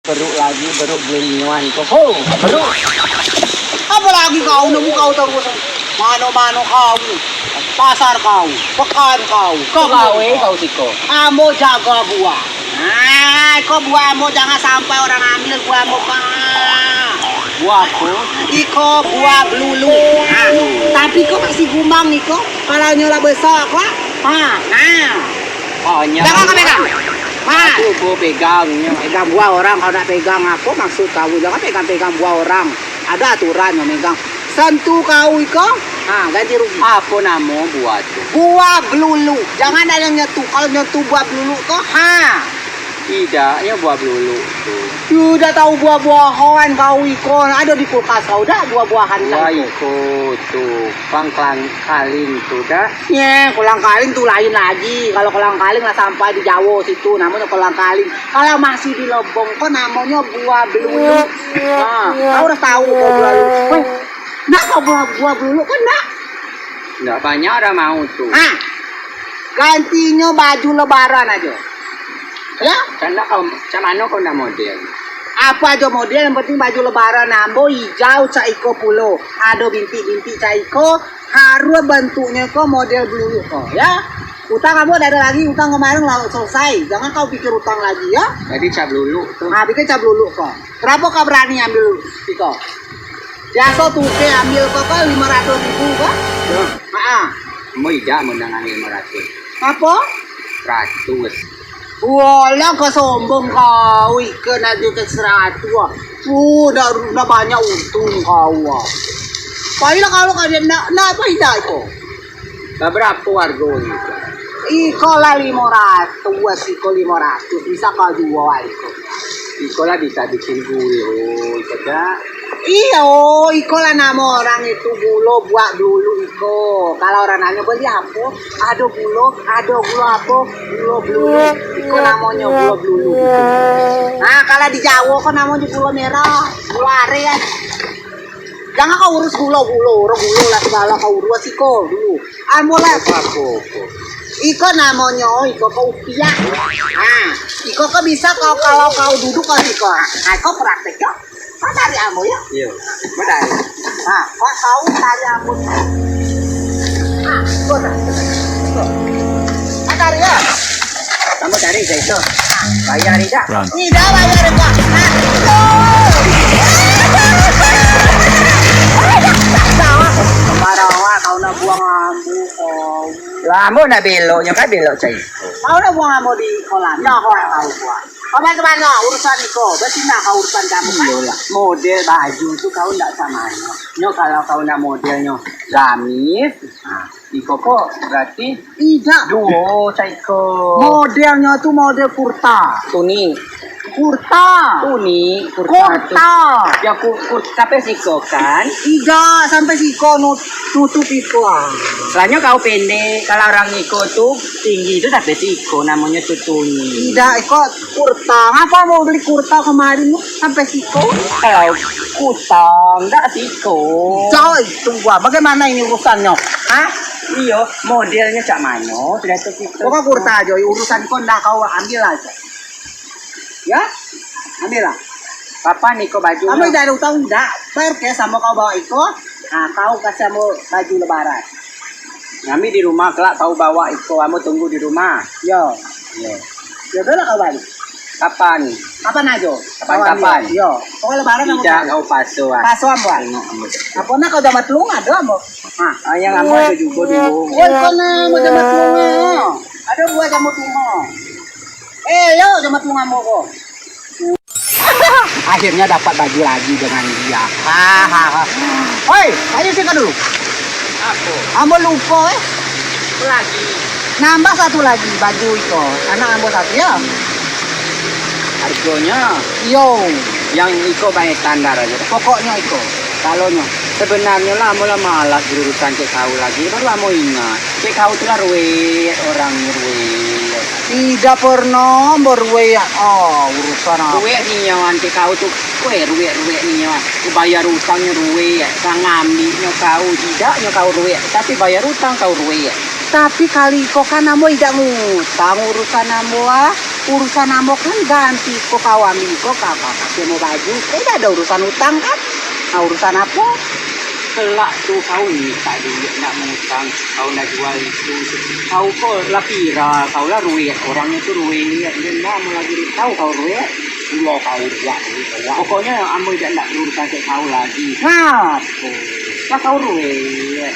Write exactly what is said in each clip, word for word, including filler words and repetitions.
Beruk lagi, beruk belum nyoan ko. Ho, beruk. Apalagi kau nemu kau terus. Mano-mano kau. Pasar kau, pekan kau. Kau gawe kau siko. Ambo jago buah. Ah, iko buah ambo jangan sampai orang ambil buah ambo, Pak. Buah apo? Iko buah belulu. Ah, tapi iko masih gumang iko. Kalau nyo lah besak, Pak. Ah, ah. Oh, nyo. Jangan kau pegang. Ah. Aku bo pegang nyo. Pegang buah orang, kau nak pegang apo maksud kau? Jangan pegang-pegang buah orang. Ado aturan nyo megang. Sentuh kau iko, ha, ganti rugi. Apo namo buah tu? Buah belulu. Jangan ado nyentuh. Kalau nyentuh buah belulu ko, ha. Idak, nyo buah belulu tu. Yu, dak tau buah-buahan kau iko. Ado di kulkas kau dak buah-buahan kau iko? Iko tu, kolang kaling tu dak. Nye, kolang kaling tu lain lagi. Kalau kolang kaling lah sampai di Jawo situ, namonyo kolang kaling. Kalau masih di Lebong ko namonyo buah belulu. Ha, kau udah tau ko buah belulu. Weh, nak kau buah, buah belulu kan nak? Ndak banyak orang mau tu. Ha, gantinyo baju lebaran ajo. Ya? Cak ndak kau, cak mano kau nak model? Apo ajo model, yang penting baju lebaran ambo ijau cak iko pulo. Ado bintik-bintik cak iko, harus bentuknyo ko model belulu ko, ya. Utang ambo dak ado lagi, utang kemarin lah selesai. Jangan kau pikir utang lagi, ya. Jadi cak belulu tu. Ha, pikir cak belulu ko. Berapo kau berani ambil iko? Biaso tuke ambil ko, ko limo ratus ribu ko? Ya. Ha. Ambo idak menang limo ratus. Apo? Seratus. Walah, kau sombong kau, iko nak juta seratus, ah. Uh, dah, dah banyak untung kau, ah. Baiklah kalau kau nak, nak apo idak iko? Lah, berapo hargo iko? Iko lah limo ratus, iko limo ratus, bisa kau jual iko. Iko lah bisa bikin gulo, iko dak? Iyo, iko lah namo orang itu gulo buah belulu iko. Kalau orang nanyo beli apo? Ado gulo, ado gulo apo? Gulo belulu. Iko namonyo gulo belulu iko. Nah, kalau di Jawo ko namonyo gulo merah, gulo aren. Jangan kau urus gulo-gulo, orang gulo lah segalo kau urus iko dulu. Ambo lah. Apo, apo, apo? Iko namonyo, iko ko upiah. Nah, iko ko bisa kau, kalau kau duduk kau siko. Nah, iko praktek yo. Kau tarik ambo yo. Iyo, betul. Nah, kau tahu tarik ambo. Nah, iko dah. Iko. Kau tarik yo. Kamu cari Zaito. Bayar idak? Idak bayar idak. Sembarang awak kau nak buang ambo kau. Lah, ambo nak belok nyo kan belok cai. Kau nak buang ambo di kolam. Nah, kau nak tahu buang. Kau main ke mano? Urusan iko. Berarti nak kau urusan kamu kan? Iyolah. Model baju tu kau ndak samo nyo. Nyo kalau kau nak model nyo gamis. Nah. Iko ko berarti idak. Duo, cak iko. Modelnyo tu model kurta. Tuni. Kurta. Tuni, kurta tu. Kurta. Ya, ku-, kur-, sampai siko kan? Idak, sampai siko nut-, nutup iko, ah. Lah nyo kau pendek, kalau orang iko tu tinggi tu sampai siko, namonyo tu tuni. Idak, iko kurta. Ngapo mau beli kurta kemarin tu sampai siko? Kalau kutang, ndak siko. Coy, tunggu, ah. Bagaimana ini urusannyo? Hah? Iyo, modelnyo cak mano? Sudah tu siko. Pokok kurta ajo, urusan iko ndak kau ambil ajo. Ya? Ambil lah. Kapan iko baju? Kamu idak ado utang, idak. Bayar cash samo kau bawa iko. Nah, kau kasih ambo baju lebaran. Ngambil di rumah, kelak kau bawa iko, ambo tunggu di rumah. Yo. Yo. Yo, udah lah kau balik. Kapan? Kapan ajo? Kapan, kapan? Yo. Pokok lebaran ambo. Idak, kau paso, ah. Paso ambo, ah. Tengok ambo. Apo nak kau jamat telung ado ambo? Hah? Ah, yang ambo ado jugo dulu. Woi, kau nak ambo jamat telung, ah. Ado buah jamat telung, ah. Eh, yo, jamat telung ambo ko. Akhirnya dapat baju lagi dengan dia. Hahaha. Hoi, ayo sini dulu. Apo? Ambo lupo, eh. Apo lagi? Nambah satu lagi baju iko. Anak ambo satu, ya. Hargonyo? Iyo. Yang iko bae standar ajo. Pokoknyo iko. Kalau nyo. Sebenarnyo lah, ambo lah malas berurusan cek kau lagi. Baru ambo ingat. Cek kau tu lah ruwet, orang ruwet. Idak pernah beruwet. Oh, urusan apo? Ruwet nio, anti kau tu. Weh, ruwet-ruwet nio. Bayar utang nyo ruwet. Kau ngambik nyo kau, idak nyo kau ruwet. Tapi bayar utang kau ruwet. Tapi kali iko kan ambo idak ngutang urusan ambo, ah. Urusan ambo kan ganti ko kawan ko, kakak kasih mau baju. Ko dak ado urusan utang kan? Nah, urusan apo? Kelak tu kau minta duit nak mengutang, kau nak jual itu. Kau ko lah viral, kau lah ruwet, orang itu ruwet. Dia nak mau lagi tahu kau ruwet. Pulo kau ruwet, ruwet. Pokoknya ambo idak nak berurusan cek kau lagi. Ngapo? Lah kau ruwet.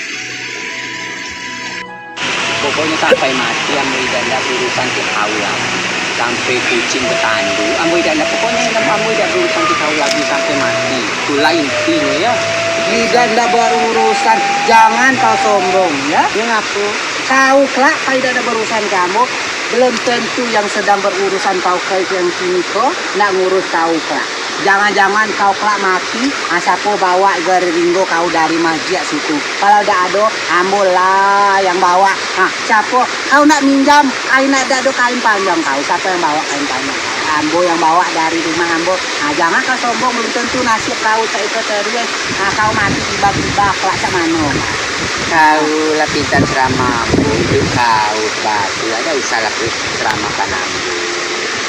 Pokoknya sampai mati ambo idak ndak berurusan cek kau lagi. Sampai kucing betanduk, ambo idak ndak, pokoknya ambo idak berurusan cek kau lagi sampai mati. Itulah intinyo yo. Idak ndak berurusan, jangan kau sombong yo. Ngapo? Kau kelak kau idak ndak berurusan cek ambo, belum tentu yang sedang berurusan kau ke yang kini ko nak ngurus kau kelak. Jangan-jangan kau kelak mati, ah, siapo bawa garing ringgo kau dari masjid situ? Kalau dak ado, ambo lah yang bawa. Ah, siapo? Kau nak minjam, ai nak dak ado kain panjang kau, siapo yang bawa kain panjang kau? Ambo yang bawa dari rumah ambo. Ah, jangan kau sombong, belum tentu nasib kau cak iko terus. Ah, kau mati tiba-tiba, kelak cak mano? Kau lah pinta ceramah ambo, idup kau batu, dak usah lah ceramahkan ambo.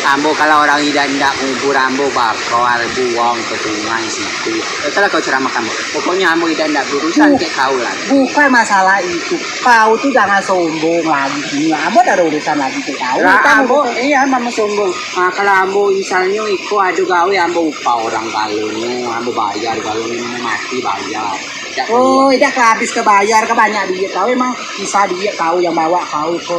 Ambo kalau orang idak ndak ngubur ambo bakar buang ke sungai situ. Dak usah lah kau ceramahkan ambo. Pokoknya ambo idak ndak berurusan cek kau lagi. Bukan masalah itu. Kau tu jangan sombong lagi sini. Ambo dak ado urusan lagi cek kau. Lah, ambo, iyo, ambo sombong. Ah, kalau ambo misalnyo iko ado gawe, ambo upah orang galonyo, ambo bayar galonyo, mati bayar. Oh, idak ke habis ke bayar, ke banyak duit kau, emang bisa duit kau yang bawa kau ke,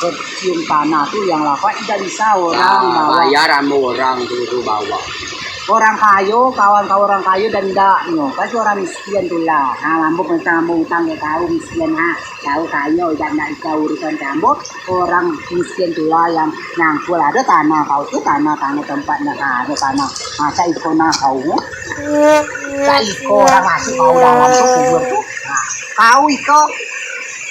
ke cium tanah tu yang lapak, idak bisa orang bawa. Bayar ambo orang tu, tu bawa. Orang kayo, kawan kau orang kayo dan ndak nyo, kan orang miskin tu lah. Ha, ambo tentang ambo utang ke kau miskin, ha. Kau kayo, idak ndak ikau urusan ambo. Orang miskin tu lah yang nyangkul ado tanah kau tu, tanah, tanah tempat nak ado tanah. Masa iko nah kau. Cak iko orang masuk kau dalam tu kubur tu. Nah, kau iko.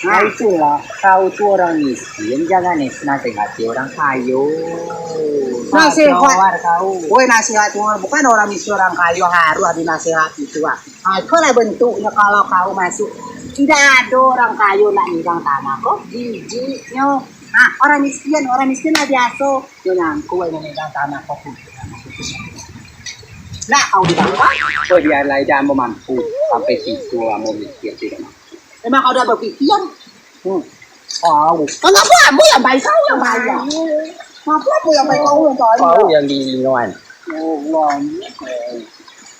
Nah, itulah, kau tu orang miskin, jangan nasihati orang kayo. Nasihat. Woi, nasihat tu bukan orang miskin, orang kayo harus ado nasihat itu, ah. Ah, iko lah bentuknyo kalau kau masuk. Idak ado orang kayo nak nidang tanah ko, jijiknyo. Ah, orang miskin, orang miskin lah biaso. Nyo nyangkul nyo nidang tanah ko. Nak kau di bawah. Oh, biarlah, idak ambo mampu. Sampai situ ambo mikir tidak mampu. Emang kau dak bepikir? Hmm. Kau. Kenapa ambo yang baik, kau yang bayar? Kenapa ambo yang baik, kau yang bayar? Kau yang diingat. Oh, wah, ini kau.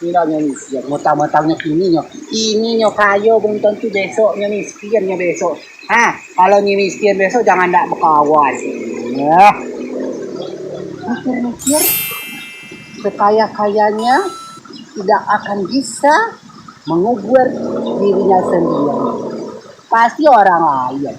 Inilah nyo miskin, mentang-mentangnyo kininyo, kininyo kayo, belum tentu besoknyo miskin nyo besok. Ha, kalau nyo miskin besok, jangan dak bekawan. Ya. Mikir-mikir, sekaya-kayanya tidak akan bisa mengubur dirinya sendiri. Pasti orang lain.